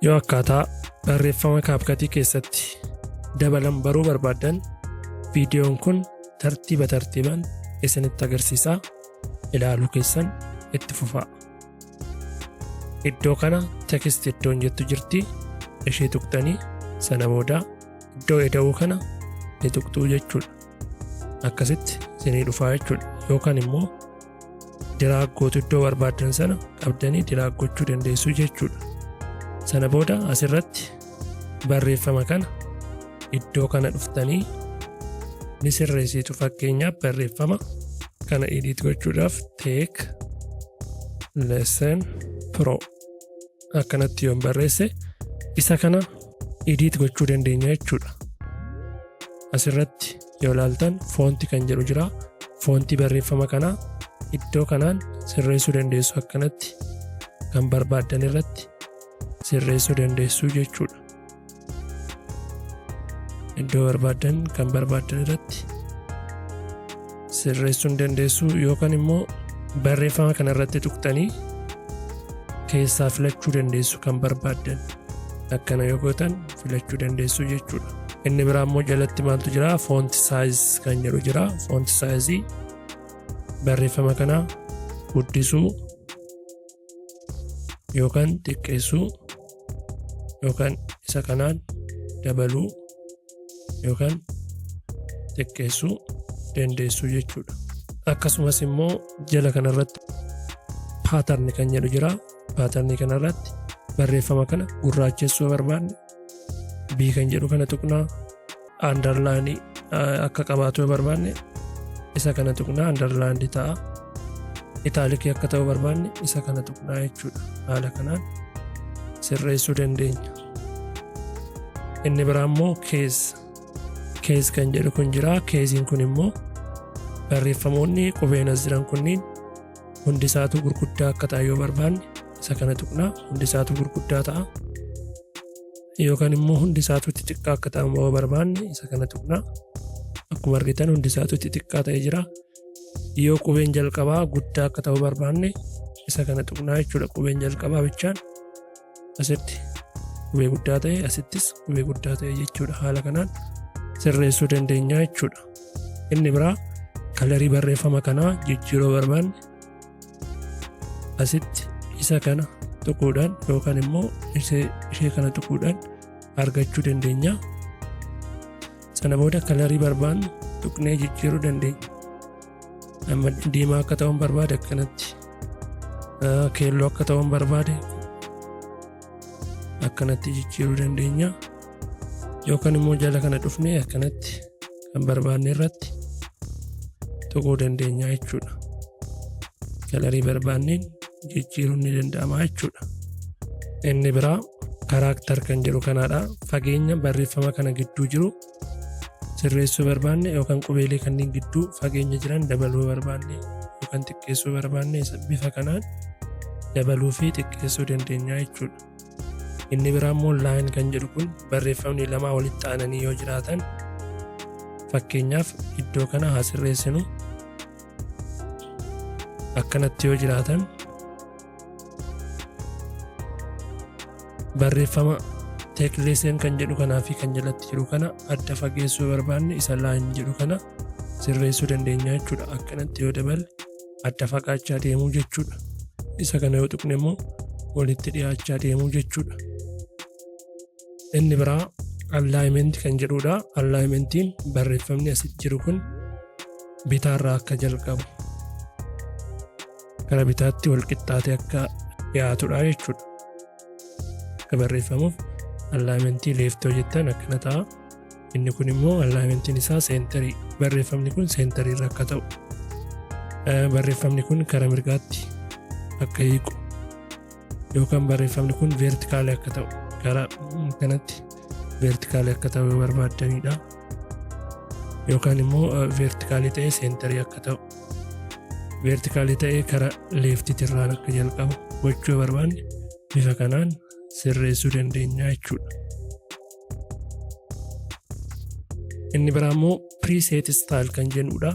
Yoo akkaataa barreeffama CapCut keessatti dabalan baruu barbaaddan, viidiyoon kun tartiiba tartiibaan isinitti agarsiisaa, ilaaluu keessan itti fufaa. Iddoo kana text iddoon jettu jirti, ishee tuqxanii sana booda iddoo ida'uu kana ni tuqxuu jechuudha. Akkasitti isinii dhufaa jechuudha. Yookaan immoo drag gootu, iddoo barbaaddan sana qabdanii drag gochuu dandeessu jechuudha. Sana booda asirratti barreeffama kana iddoo kana dhuftanii ni sirreessitu. Fakkeenyaaf, barreeffama kana edit gochuudhaaf Tech Lesson Pro akkanatti yoon barreesse, isa kana edit gochuu dandeenya jechuudha. Asirratti yoo ilaaltan font kan jedhu jira. Font barreeffama kanaa iddoo kanaan sirreessuu dandeessu, akkanatti kan barbaaddan irratti sirreessuu dandeessu jechuudha. Iddoo barbaaddan, kan barbaaddan irratti sirreessuu ni dandeessu, yookaan immoo barreeffama kana irratti tuqxanii keessaa filachuu dandeessu kan barbaaddan. Akkana yoo gootan filachuu dandeessu jechuudha. Inni biraa immoo jalatti maaltu jira? Font size kan jedhu jira. Font size barreeffama kana guddisuu yookaan xiqqeessuu yookaan isa kanaan dabaluu yookaan xiqqeessuu dandeessu jechuudha. Akkasumas immoo jala kanarratti pattern kan jedhu jira. Pattern kanarratti barreeffama kana gurraachessuu barbaanne B kan jedhu kana tuqnaa. Underline akka qabaatu yoo barbaanne isa kana tuqnaa, underline ta'a. Italic akka ta'u barbaanne isa kana tuqnaa jechuudha. Haala kanaan sirreessuu dandeenya. Inni biraa immoo case. Case kan jedhu kun jira. Caseiin kun immoo barreeffamoonni qubeen as jiran kunniin hundi isaatu gurguddaa akka ta'an yoo barbaanne isa kana tuqnaa, hundi isaatu gurguddaa ta'a. Yookaan immoo hundi isaatu xixiqqaa akka ta'an yoo barbaanne isa kana tuqnaa. Akkuma argitan hundi isaatu xixiqqaa ta'ee jira. Yoo qubeen jalqabaa guddaa akka ta'u barbaanne isa kana tuqnaa jechuudha. Qubeen jalqabaa bichaan asitti qubee guddaa ta'e, asittis qubee guddaa ta'e jechuudha. Haala kanaan sirreessuu dandeenya jechuudha. Inni biraa color barreeffama kanaa jijjiiruu barbaanne asitti isa kana tuquudhaan yookaan immoo ishee kana tuquudhaan argachuu dandeenya. Sana booda color barbaannu tuqnee jijjiiruu dandeenya. Amma diimaa akka ta'uun barbaade akkanatti, keelloo akka ta'uun barbaade akkanatti jijjiiruu dandeenya. Yookaan immoo jala kana dhufnee akkanatti kan barbaanne irratti tuquu dandeenya jechuudha. Color barbaanneen jijjiiruun ni danda'ama jechuudha. Inni biraa character kan jedhu kanaadha. Fageenya barreeffama kana gidduu jiru sirreessuu barbaanne yookaan qubeelee kanneen gidduu fageenya jiran dabaluu barbaanne yookaan xiqqeessuu barbaanne bifa kanaan dabaluu fi xiqqeessuu dandeenya jechuudha. Inni biraa immoo line kan jedhu kun barreeffamni lamaa walitti aananii yoo jiraatan, fakkeenyaaf iddoo kana haa sirreessinu, akkanatti yoo jiraatan, barreeffama Tech Lesson kan jedhu kanaa fi kan jalatti jiru kana adda fageessuu barbaanne isa line jedhu kana sirreessuu dandeenya jechuudha. Akkanatti yoo daballe adda fagaachaa deemuu jechuudha. Isa kana yoo tuqne immoo walitti dhiyaachaa deemuu jechuudha. Inni biraa alignment kan jedhudha. Alignmentiin barreeffamni asitti jiru kun bitaarraa akka jalqabu, gara bitaatti wal qixxaatee akka dhiyaatudha jechuudha. Akka barreeffamuuf alignment left yoo jettan akkana ta'a. Inni kun immoo alignmentiin isaa center, barreeffamni kun center irra akka ta'u, barreeffamni kun kara mirgaatti akka hiiqu yookaan barreeffamni kun vertical akka ta'u, gara kanatti vertical akka ta'u yoo barbaaddanidha. Yookaan immoo vertical ta'ee center akka ta'u, vertical ta'ee kara leftitirraan akka jalqabu gochuu barbaanne bifa kanaan sirreessuu dandeenya jechuudha. Inni biraa immoo preset style kan jennudha.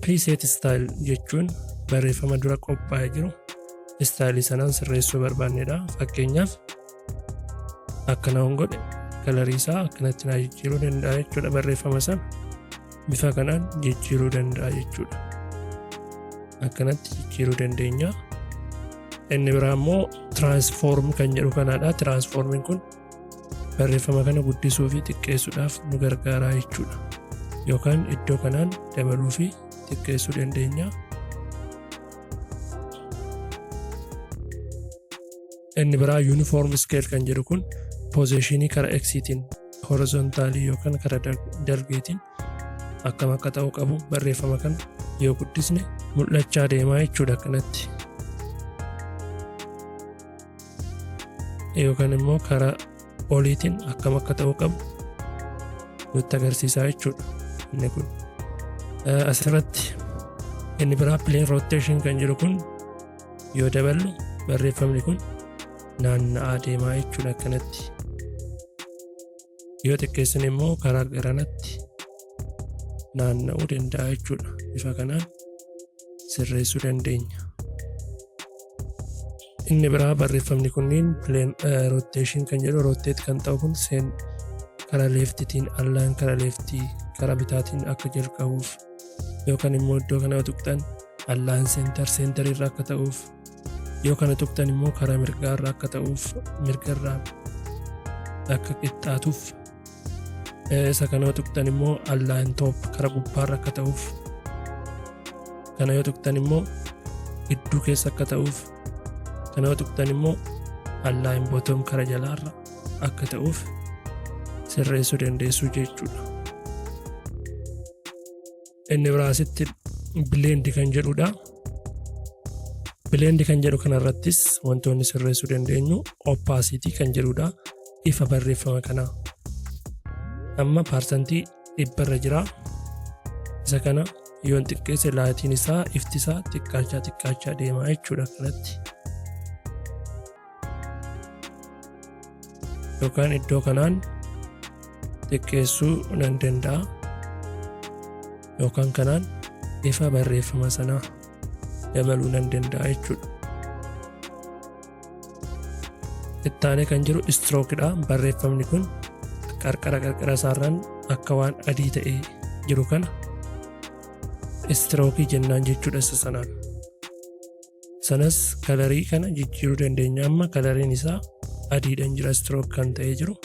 Preset style jechuun barreeffama dura qophaa'ee jiru style sanaan sirreessuu barbaannedha. Fakkeenyaaf Akkana yoon godhe colorii isaa akkanatti naa jijjiiruu danda'a jechuudha. Barreeffama sana bifa kanaan jijjiiruu danda'a jechuudha. Akkanatti jijjiiruu dandeenya. Inni biraa immoo transform kan jedhu kanaadha. Transformiin kun barreeffama kana guddisuu fi xiqqeessuudhaaf nu gargaara jechuudha. Yookaan iddoo kanaan dabaluu fi xiqqeessuu dandeenya. Inni biraa uniform scale kan jedhu kun positionii karaa X'tiin, horizontalii yookaan karaa dalgeetiin akkam akka ta'uu qabu barreeffama kana yoo guddisne mul'achaa deemaa jechuudha akkanatti. Yookaan immoo karaa oliitiin akkam akka ta'uu qabu nutti agarsiisaa jechuudha inni kun. Asirratti inni biraa plane rotation kan jedhu kun yoo daballu barreeffamni kun naanna'aa deemaa jechuudha akkanatti. Yoo xiqqeessine immoo karaa garanatti naanna'uu danda'a jechuudha. Bifa kanaan sirreessuu dandeenya. Inni biraa barreeffamni kunniin plane rotation kan jedhu, rotate kan ta'u kun seen karaa leftitiin allaan karaa leftii karaa bitaatiin akka jalqabuuf, yookaan immoo iddoo kana yoo tuqxan align center, centerii irra akka ta'uuf, yoo kana tuqxan immoo karaa mirgaarra akka ta'uuf, mirgarraan akka qixxaatuuf, isa kana yoo tuqxan immoo align top, karaa gubbaarra akka ta'uuf, kana yoo tuqxan immoo gidduu keessa akka ta'uuf, kana yoo tuqxan immoo align bottom, karaa jalaarra akka ta'uuf sirreessuu dandeessuu jechuudha. Inni biraasitti blend kan jedhudha. Blend kan jedhu kanarrattis wantoonni sirreessuu dandeenyu opacity kan jedhudha. Ifa barreeffama kanaa. Amma 100% irra jira. Isa kana yoon xiqqeesse lightiin isaa, ifti isaa xiqqaachaa xiqqaachaa deema jechuudha akkanatti. Yookaan iddoo kanaan xiqqeessuu nan danda'a. Yookaan kanaan ifa barreeffama sanaa dabaluu nan danda'a jechuudha. Ittaanee kan jiru strokedha. Barreeffamni kun qarqara qarqara isaarraan akka waan adii ta'ee jiru kana strokeii jennaan jechuudha isa sanaan. Sanas colorii kana jijjiiruu dandeenya. Amma coloriin isaa adiidhaan jira, stroke kan ta'ee jiru.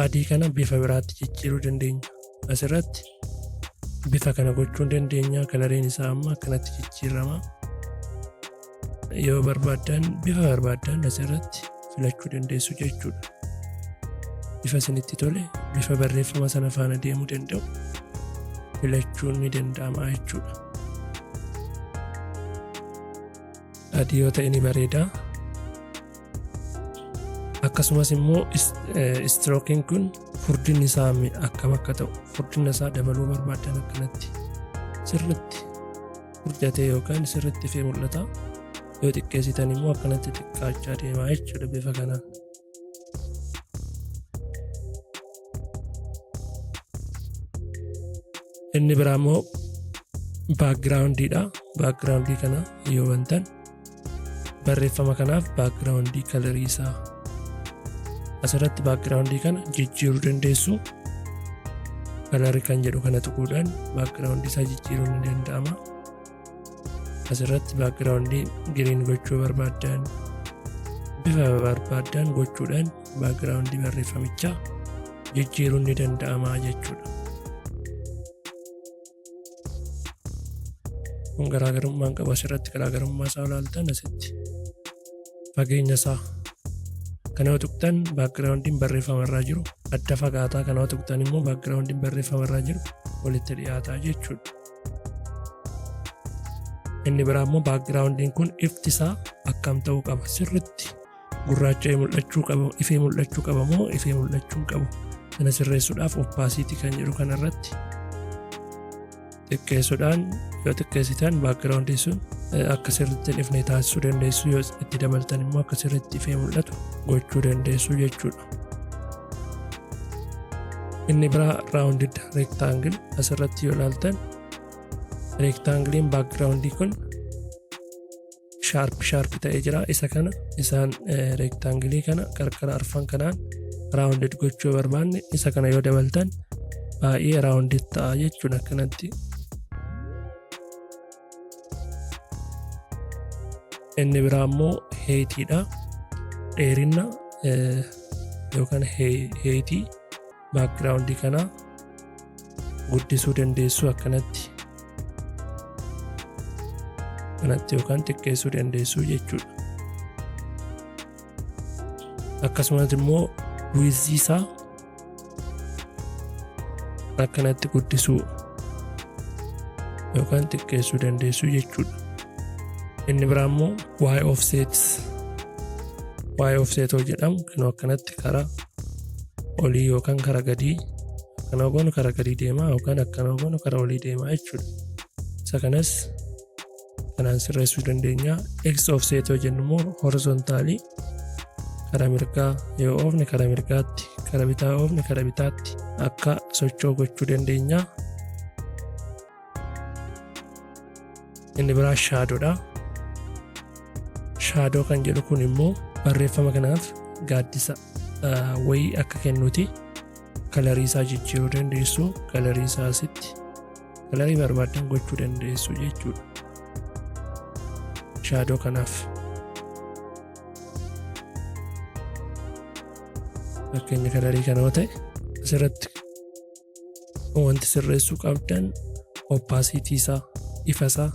Adii kana bifa biraatti jijjiiruu dandeenya. Asirratti bifa kana gochuu dandeenya. Coloriin isaa amma akkanatti jijjiirama. Yoo barbaaddan bifa barbaaddan asirratti filachuu dandeessu jechuudha. Bifa isinitti tole, bifa barreeffama sana faana deemuu danda'u filachuun ni danda'ama jechuudha. Adii yoo ta'e ni bareeda. Akkasumas immoo strokeiin kun furdinni isaa akkam akka ta'u, furdina isaa dabaluu barbaaddan akkanatti sirritti furdatee yookaan sirritti ifee mul'ata. Yoo xiqqeessitan immoo akkanatti xiqqaachaa deemaa jechuudha bifa kanaan. Inni biraa immoo backgroundiidha. Backgroundii kana yoo bantan barreeffama kanaaf backgroundii colorii isaa asirratti backgroundii kana jijjiiruu dandeessu. Colorii kan jedhu kana tuquudhaan backgroundii isaa jijjiiruun ni danda'ama. Asirratti backgroundii green gochuu barbaaddan, bifa barbaaddan gochuudhaan backgroundii barreeffamichaa jijjiiruun ni danda'ama jechuudha. Kun garaagarummaan qabu asirratti garaagarummaa isaa ilaaltan, asitti fageenya isaa kana yoo tuqxan backgroundiin barreeffama irraa jiru adda fagaataa, kana yoo tuqxan immoo backgroundiin barreeffama irraa jiru walitti dhiyaataa jechuudha. Inni biraa immoo backgroundiin kun ifti isaa akkam ta'uu qaba? Sirritti gurraacha'ee mul'achuu qaba, ifee mul'achuu qaba moo ifee mul'achuu hin qabu? Kana sirreessuudhaaf opacity kan jedhu kanarratti xiqqeessuudhaan, yoo xiqqeessitan backgroundii sun akka sirriitti hin ifne taasisuu dandeessu, yoo itti dabaltan immoo akka sirriitti ifee mul'atu gochuu dandeessu jechuudha. Inni biraa rounded rectangle. Asirratti yoo ilaaltan rectangleiin backgroundii kun Sharp sharp ta'ee jira. Isa kana isaan rectangle kana qarqara arfan kanaan rounded gochuu barbaanne, isa kana yoo dabaltan baay'ee rounded ta'a jechuudha akkanatti. Inni biraa immoo heightiidha. Dheerina yookaan heightii backgroundii kanaa guddisuu dandeessu akkanatti. Kanatti yookaan xiqqeessuu dandeessu jechuudha. Akkasumas immoo widthii isaa akkanatti guddisuu yookaan xiqqeessuu dandeessu jechuudha. Inni biraa immoo Y offset. Y offset yoo jedhamu kan akkanatti karaa olii yookaan karaa gadii, akkana goonu karaa gadii deema yookaan akkana goonu karaa olii deema jechuudha. Isa kanas kanaan sirreessuu dandeenya. X offset yoo jennu immoo horizontalii karaa mirgaa yoo oofne karaa mirgaatti, karaa bitaa yoo oofne karaa bitaatti akka socho'u gochuu dandeenya. Inni biraa shadowdha. Shadow kan jedhu kun immoo barreeffama kanaaf gaaddisa wayii akka kennuuti. Colorii isaa jijjiiruu dandeessu. Colorii isaa asitti colorii barbaaddan gochuu dandeessu jechuudha. Shadow kanaaf. Fakkeenya colorii kana yoo ta'e, asirratti wanti sirreessuu qabdan opacity isaa, ifa isaa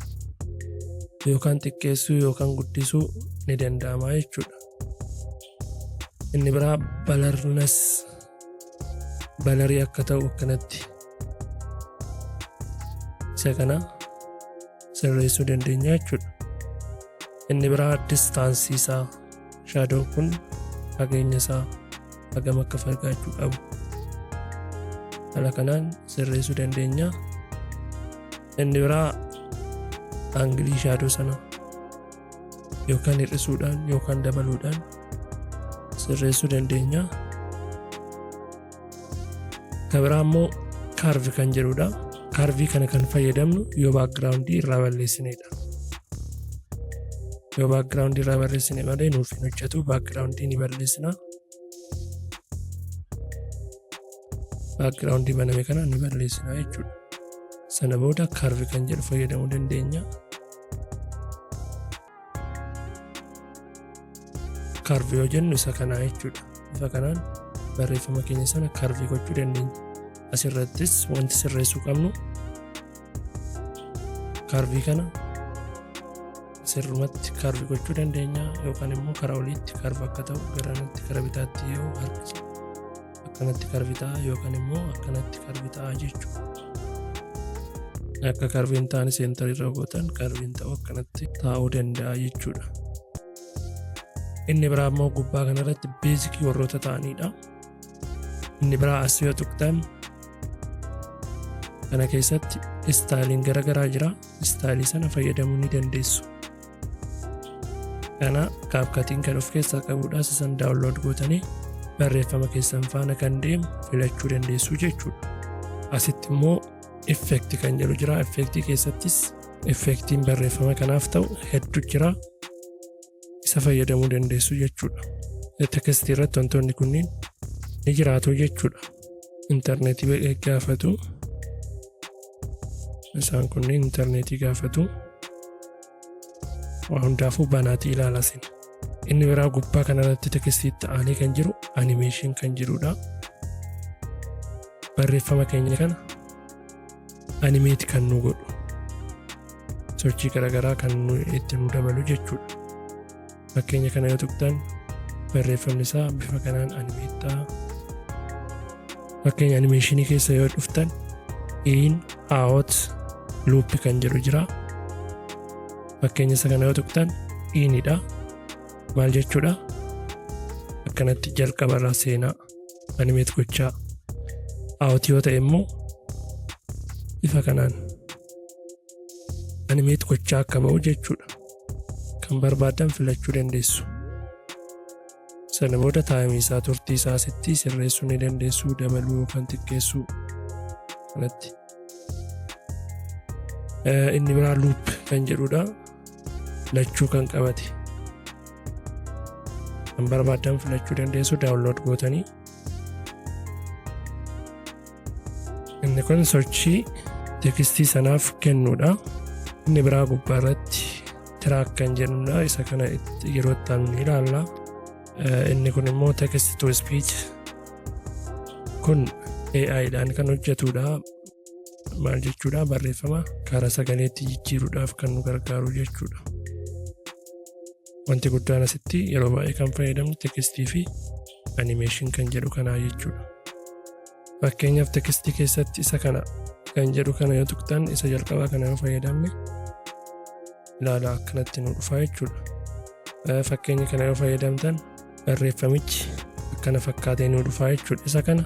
yookaan xiqqeessuu yookaan guddisuu ni danda'ama jechuudha. Inni biraa blurriness, blurrii akka ta'u akkanatti isa kana sirreessuu dandeenya jechuudha. Inni biraa distanceii isaa, shadown kun fageenya isaa hagam akka fagaachuu qabu haala kanaan sirreessuu dandeenya. Inni biraa angleii shadow sana yookaan hir'isuudhaan yookaan dabaluudhaan sirreessuu dandeenya. Kan biraa immoo curve kan jedhudha. Curveii kana kan fayyadamnu yoo backgroundii irraa balleessinedha. Yoo backgroundii irraa balleessine malee nuuf hin hojjetu. Backgroundii ni balleessina. Backgroundii baname kana ni balleessina jechuudha. Sana booda curve kan jedhu fayyadamuu dandeenya. Curve yoo jennu isa kanaa jechuudha. Bifa kanaan barreeffama keenya sana curve gochuu dandeenya. Asirrattis wanti sirreessuu qabnu curveii kana sirrumatti curve gochuu dandeenya yookaan immoo karaa oliitti curve akka ta'u garanatti karaa bitaatti yoo harkise akkanatti curve ta'a yookaan immoo akkanatti curve ta'a jechuudha. Akka curveiin taane centerii irra gootan curveiin ta'u akkanatti taa'uu danda'a jechuudha. Inni biraa immoo gubbaa kanarratti basicii warroota ta'anidha. Inni biraa as yoo tuqxan kana keessatti styleiin garaagaraa jira. Styleii sana fayyadamuu ni dandeessu. Kana CapCutiin kan of keessaa qabudha. Isan download gootanii barreeffama keessan faana kan deemu filachuu dandeessu jechuudha. Asitti immoo effect kan jedhu jira. Effectii keessattis effectiin barreeffama kanaaf ta'u hedduu jira. Isa fayyadamuu dandeessu jechuudha. Textii irratti wantoonni kunniin ni jiraatu jechuudha. Intarneetii gaafatu. Isaan kunniin intarneetii gaafatu. Waa hundaafuu banaatii ilaala sin. Inni biraa gubbaa kanarratti textiitti aanee kan jiru animation kan jedhudha. Barreeffama keenya kana animate kan nu godhu, sochii garaagaraa kan itti nu dabalu jechuudha. Fakkeenya kana yoo tuqxan barreeffamni isaa bifa kanaan animate ta'a. Fakkeenya animationii keessa yoo dhuftan in, out, loop kan jedhu jira. Fakkeenya isa kana yoo tuqxan inidha. Maal jechuudha? Akkanatti jalqabarraa seenaa animate gochaa. Out yoo ta'e immoo bifa kanaan animate gochaa akka ba'u jechuudha. Kan barbaadan filachuu dandeessu. Sana booda timeii isaa, turtii isaa asitti sirreessuu ni dandeessu, dabaluu yookaan xiqqeessuu kanatti. Inni biraa loop kan jedhudha. Lachuu kan qabate kan barbaaddan filachuu dandeessu, download gootanii. Inni kun sochii text sanaaf kennuudha. Inni biraa gubbaa irratti track kan jennudha. Isa kana yeroo itti aanu ni ilaalla. Inni kun immoo text to speech, kun AI dhaan kan hojjetudha. Maal jechuudha? Barreeffama karaa sagaleetti jijjiiruudhaaf kan nu gargaaru jechuudha. Wanti guddaan asitti yeroo baay'ee kan fayyadamnu text fi animation kan jedhu kanaa jechuudha. Fakkeenyaaf, text keessatti isa kana kan jedhu kana yoo tuqxan, isa jalqabaa kana yoo fayyadamne, ilaala, akkanatti nu dhufa jechuudha. Fakkeenya kana yoo fayyadamtan, barreeffamichi akkana fakkaatee nu dhufa jechuudha. Isa kana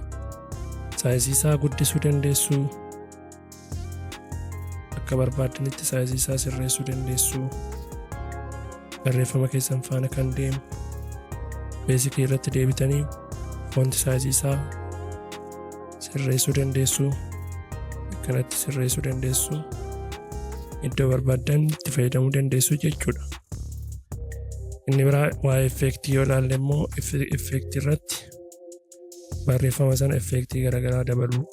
size isaa guddisuu dandeessu. Akka barbaaddanitti size isaa sirreessuu dandeessu. Barreeffama keessan faana kan deemu basic irratti deebitanii font size isaa sirreessuu dandeessu. Akkanatti sirreessuu dandeessu. Iddoo barbaaddan itti fayyadamuu dandeessu jechuudha. Inni biraa waa'ee effect yoo ilaalle immoo, effect irratti barreeffama sana effect garaagaraa dabaluu.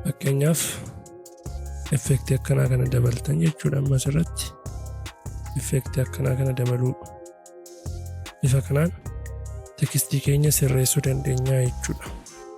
Fakkeenyaaf, effect akkanaa kana dabaltan jechuudha. Ammas irratti effect akkanaa kana dabaluu. Bifa kanaan text keenya sirreessuu dandeenya jechuudha.